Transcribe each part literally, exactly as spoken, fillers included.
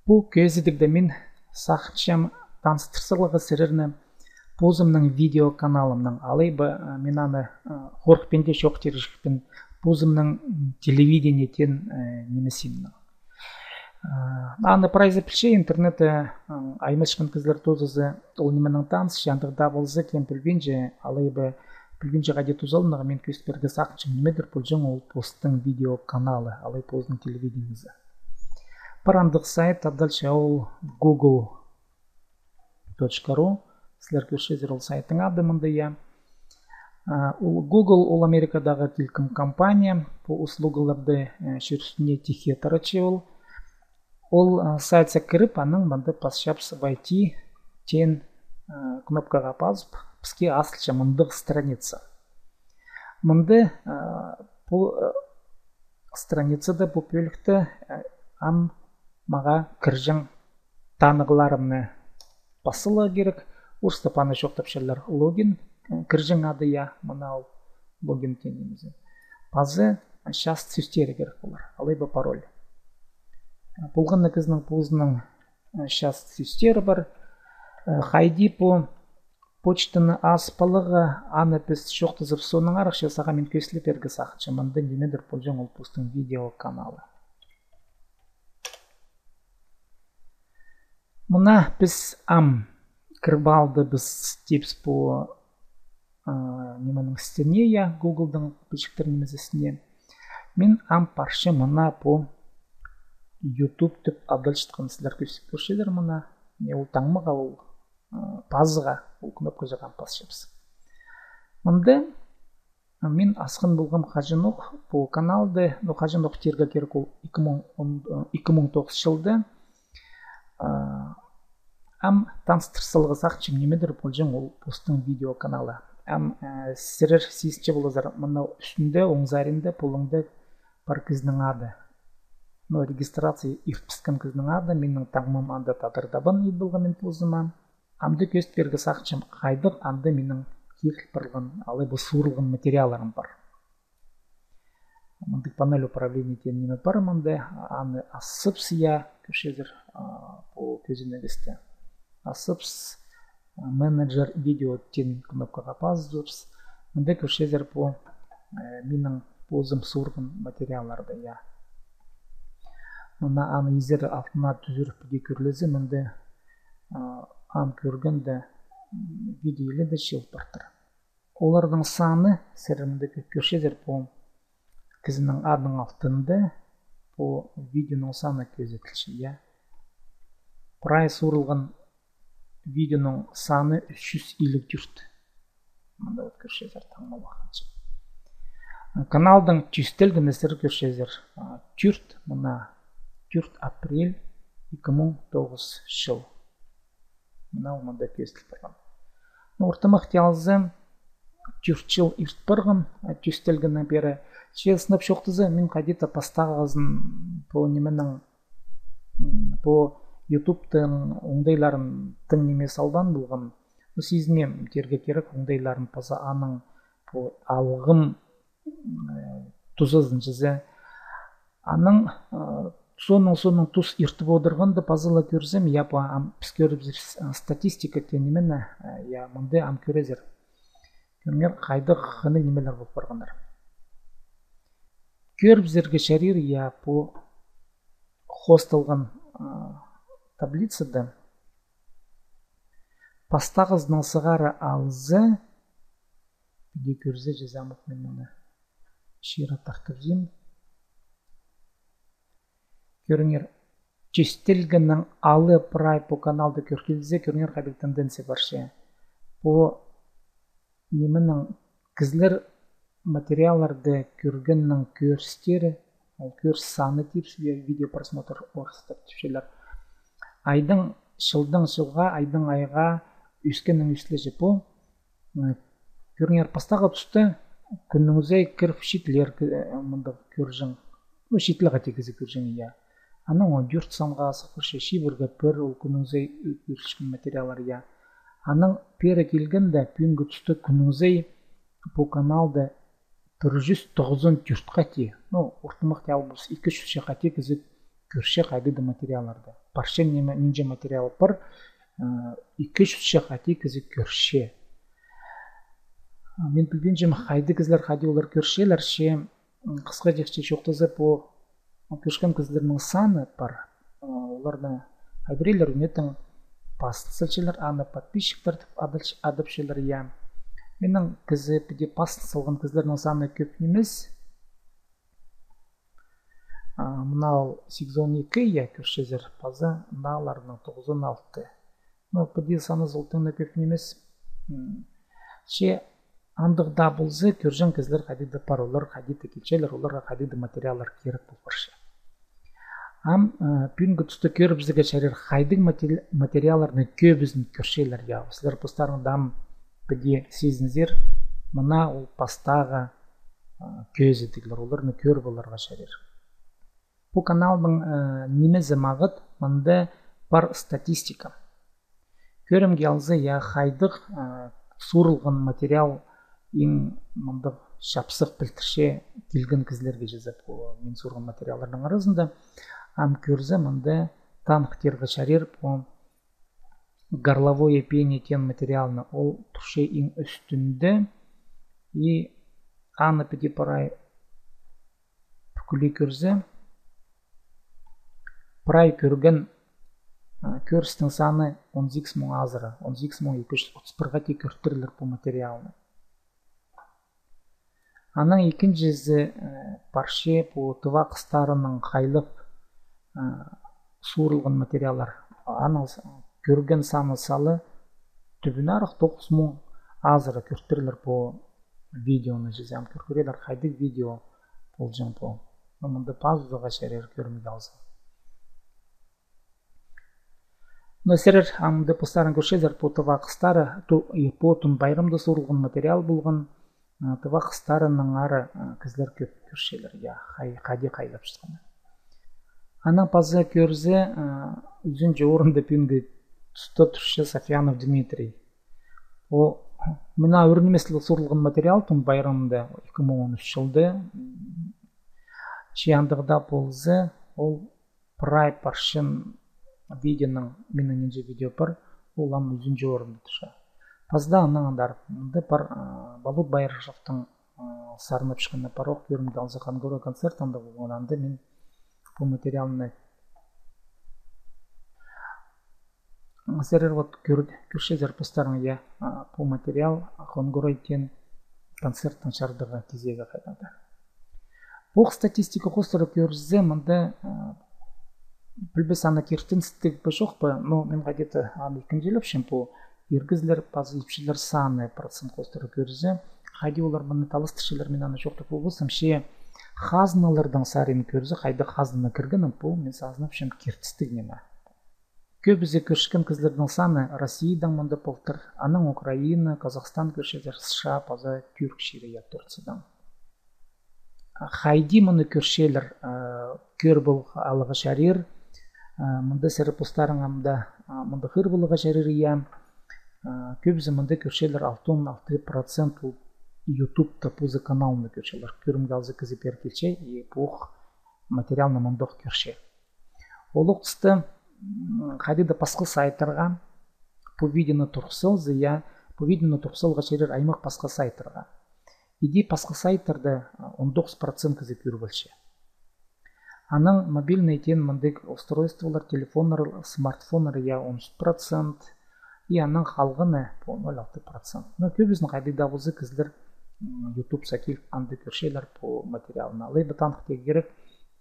Пу кӧзідігде мин сағынчам таныстыр саларға сірерні позымның видеоканалымнаң. Алай ба, а, мин аны, а, хорыхпин даа чоохтирҷыхпын, позымның, м, телевидение теен, э, нимезімнең. А, аны прайзы пілче, интернетте, а, аймасчаң кізілер тоозазы ол нименең танысча, андағ даа полза, кем пілбинче, алай ба пілбинче хайди тоозаларны, мин кӧзіт пирерге сағынчам, нимедір полҷаң ол постың видеоканалы, алай позының телевидениезі. Пар андағ сайт, адалча ол google точка ру. Сірер кӧрчезер ол сайттың ады мында, я. А, ол Google, ол Америкадағы телеком-компания, пу услугаларды, э, чир ӱстӱне тикке таратча ол. Ол, а, сайтса кіріп, анаң мында пасчабыс войти теен, а, кнопкаға пазып, піске азылча мындағ страница. Мында, а, пу, а, страницада, пу пӧлікте, а, ам мағаа кірҷең танығларымны пас саларға кирек. Орыстап аны чоохтапчалар логин, э, кірҷең ады, я, мына ол логин теен нимезі. Пазы часть сӧстері кирек полар, алай ба пароль. Полған на кізінің позының, э, часть сӧстері пар. Э, хайди пу почтаны азып аларға, аны піс чоохтазып, соонаң арахча сағам мин кӧзіт пирерге сағынчам, мында нимедір полҷаң ол постың видеоканалы. Мына піс ам кіріп алдыбыс тіпчебіс пу, а, нименің істіне, я, Гуглдың пічіктер нимезі істіне. Мин ам парчам мына пу YouTube тіп адалчатхан, сірер кӧс-, кӧрчезер мына. Не ол таңмаға, ол, а, пазыға, ол кнопкаҷа ам пасчабыс. Мында мин асхан полғам хаҷанох пу каналды, ну, хаҷанох тирге кирек, ол ікі муң он, ікі муң тоғыс чылда. А, ам таныстыр саларға сағынчам, нимедір полҷаң ол постың видеоканалы. Ам, э, сірер сизінче поларзар, мына ӱстӱнде, оң саринда, полуңда пар кізінің ады. Ну, регистрация иртібіскен кізінің ады, минің таңмам анда Тадар Дабан ит полғам мин позыма. Амды кӧзіт пирерге сағынчам, хайдағ анда минің киріл парған, алай ба суурылған материалларым пар. Мындағ панель управления теен ниме пар мында, аны асыбыс, я, кӧрчезер, а, пу кӧзенегісті. Асыбыс, а, менеджер видео теен кнопкаға пазыбыс. Мында кӧрчезер пу, э, минің позым суурған материалларды, я. Мына аны изері алтына тӱзіріп піди кӧрілзе, мында, а, ам кӧргенде, м, видео иледе чыыл партыр. Оларның саны, сірер мында кӧ-, кӧрчезер, пу кізінің адының алтында пу видеоның саны кӧзіділче, я. Прай суурылған видеоның саны ӱс чӱс илиг тӧрт. Мында вот кӧрчезер, таңмалаханча. Каналдың тӧстелгені сірер кӧрчезер, а, тӧрт, мына, тӧрт апрель ікі муң тоғыс чыл. Мына ол мында кӧзіділ парған. Ну, ортымах тее алза, тӧрт чыл ирт парған, а, тӧстелгеннең пеер. Че сынап чоохтаза, мин хайди-да пастағызын пу нименің, м, пу ютубтың оңдайларын тың ниме салбаан полғам. Ну, сизінем, тирге кирек, оңдайларын паза аның пу алғым, э, тузазын чізе. Анаң, э, соонаң, соонаң тус иртіп одырғанда паза ла кӧрзем, я, пу ам піс кӧрібізер с-, э, статистика теен нимені, э, я, мында ам кӧрезер. Кӧріңер, хайдағ хынығ нимелер пол парғаннар. Кӧрібізерге чарир, я, пу хосталған, э, таблицада. Пастағызынаң сығара алза, піди кӧрзе, чізе амох мин мыны чираттах кӧрзем. Кӧріңер, тӧстелгеннің алы прай пу каналда кӧргілзе, кӧріңер, хайдағ тенденция парча. Пу нименің кізілер материалларды кӧргеннің кӧрістері, ол кӧріс саны тіпче, ви-, видеопросмотр орыстап тіпчелер. Айдаң, чылдаң чылға, айдаң айға ӧскеннең ӧскілче пу. М, кӧріңер, пастағы туста кӱннің узай кіріп читілер, э, мындағ кӧрҷең. Ну, читіл хати кізі кӧрҷең, я. Анаң он тӧрт санға сығып парча, чибіргі пір, ол кӱннің узай ӧ-, ӧскілчеткен материаллар, я. Анаң пеер килгенде, пӱӱнгі туста кӱннің узай пу каналда пір чӱс тоғызон тӧрт хати. Ну, ортымах тее албас, ікі чӱс хати кізі кӧрче хайдағ-да материалларны. Парча ниме, нинҷе материал пар, э, ікі чӱсче хати кізі кӧрче. А, мин пілбинчем, хайдағ кізілер хайди олар кӧрчелер, че, м, хысхаҷахча чоохтаза, пу кӧрчеткен кізілернің саны пар. А, оларны хай піреелер ӱнетін пазын салчалар, аны подписчиктер тіп адалч-, адапчалар, я. Минің кізі піди пазын салған кізілернің саны кӧп нимес. А, мына ол сигізон ікі, я, кӧрчезер, паза мыналарның тоғызон алты. Но піди саны ол тың на кӧп нимес. М, че андағ даа полза, кӧрҷең кізілер хайди-да пар, олар хайди-да килчелер, оларға хайди-да материаллар кирек пол парча. Ам, э, пӱӱнгі туста кӧрібізерге чарир, хайдағ матери-, материалларны кӧбізін кӧрчелер, я. Сірер постарың даа ам піди сизінзер, мына ол пастағы, э, кӧзідіглер, оларны кӧр поларға чарир. Пу каналдың, э, нимезі мағат, мында пар статистика. Кӧрімге алза, я, хайдағ, э, суурылған материал иң мындағ чапсых пілдірче килген кізілерге чізе пу мин суурған материалларның аразында. Ам кӧрзе, мында таныхтирға чарир пу горловое пение теен материалны, ол турча иң ӱстӱнде, и аны піди прай пӱкӱле кӧрзе, прай кӧрген, а, кӧрістің саны он сигіс муң азыра, он сигіс муң ікі чӱс отыс пір хати кӧртірлер пу материалны. Анаң ікінҷізі, э, парча пу тыва хыстарының хайлап, э, суурылған материаллар. Аның с-, кӧрген саны сала тӱбінарах тоғыс муң азыра кӧртірлер пу видеоны чізе. Ам кӧр кӧрелер, хайдағ видео полҷаң пу. Ну, мында пазарға чарир кӧрімге алза. Но сірер ам мында постарың кӧрчезер, пу тыва хыстары, ту-, и пу Тун пайрамда суурылған материал полған, а, тыва хыстарының ары, а, кізілер кӧп кӧрчелер, я, хай-, хайди хайлап чатханын. Анаң паза кӧрзе, а, ӱзінҷі орында пӱӱнгі туста турча Сафьянов Дмитрий. Ол мына ӱр нимес ле суурылған материал Тун пайрамында, ікі муң он ӱс чылда. Че андағ даа полза, ол прай парчан видеоның, минің нинҷе видео пар, ол ам ӱзінҷі орында турча. Паза даа анаң андар, мында пар, а, Балут Байрашевтің, а, сарнапчатханы пар ох, кӧрімге алза, Хонгорай концерт анда полған, анда мин пу материалны Сірер вот кӧр-, кӧрчезер постарың, я, а, пу материал Хонгорай теен концерттің чардығы кизегі хайдағ-да. Пу статистика хоостыра кӧрзе, мында, а, пілбес, аны киртіністіг бе, чох па, но мин хайди-да аны ікінҷілепчем, пу ир кізілер паза ипчілер саны процент хоостыра кӧрзе, хайди олар мыны таластырчалар, мин аны чоохтап полбаспын, че хазналарның сарин кӧрзе, хайдағ хазнаны кіргенін, пу мин сағынчам киртістіг ниме. Кӧбізі кӧрчеткен кізілернің саны Россиядаң мында полтыр, анаң Украина, Казахстан кӧрчезер, США паза Тӱрк чирі, я, Турциядаң. Хайди мыны кӧрчелер, а, кӧр пол аларға чарир, а, мында сірер постарың ам даа, а, мында хығыр поларға чарир, я. А, кӧбізі мында кӧрчелер, алтон алты процент ол Ютубта позы каналны кӧрчелер. Кӧрімге алза, кізі пеер килче, и пу материалны мындох кӧрче. Ол ох туста, м, хайди-да пасха сайттарға пу видеоны турғыс салза, я, пу видеоны турғыс саларға чарир аймах пасха сайттарға. Иди пасха сайттарда, а, он тоғыс процент кізі кӧр полча. Анаң мобильный теен мындағ устройстволар, телефоннар, смартфоннар, я, он ӱс процент, и анаң халғаны по ноль алты процент. Но кӧбізін хайди-да полза кізілер, м, Ютубса киліп, анда кӧрчелер пу материалны. Алай ба таныхтирға кирек,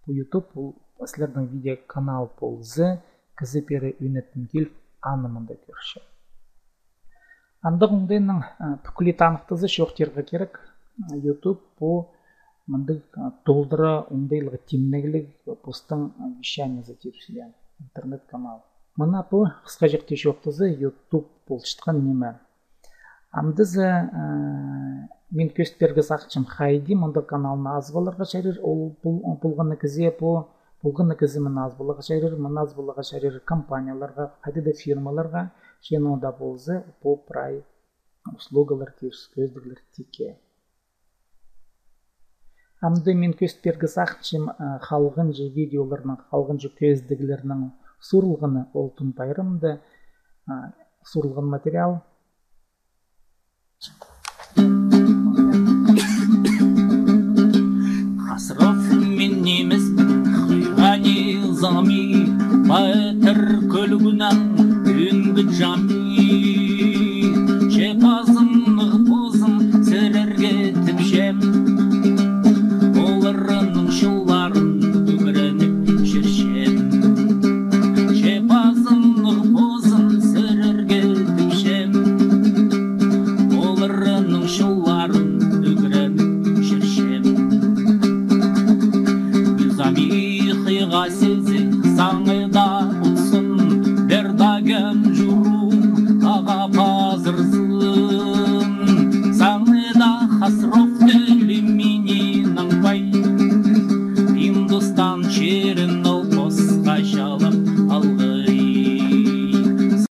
пу Ютуб, ол сірернің видеоканал полза, кізі пеер ӱнетін киліп, аны мында кӧрче. Андағ оңдайнаң, а, пӱкӱле таныхтаза, чоохтирға кирек, а, Ютуб пу мындағ, а, толдыра оңдайлығ тимнегліг, а, постың, а, вещаниезі тіпче, я, интернет-канал. Мына пу хысхаҷахти чоохтаза Ютуб полчатхан ниме. Амды за, а, мин кӧзіт пирерге сағынчам, хайди мындағ каналны азып аларға чарир, ол пол-, полған на кізее пу Полған на кізі мыны азып аларға чарир, мыны азып аларға чарир компанияларға, хайди-да фирмаларға, че ноо даа полза, пу прай услугалар, кӧзідіглер тикке. Амды мин кӧзіт пирерге сағынчам, а, халғанҷы видеоларның, халғанҷы кӧзідіглернің сурылғаны ол Тун пайрамда, а, сурылған материал. Хасров мин нимеспін, хыйға низами, патыр кӧлгӱннең ӱнгі чам.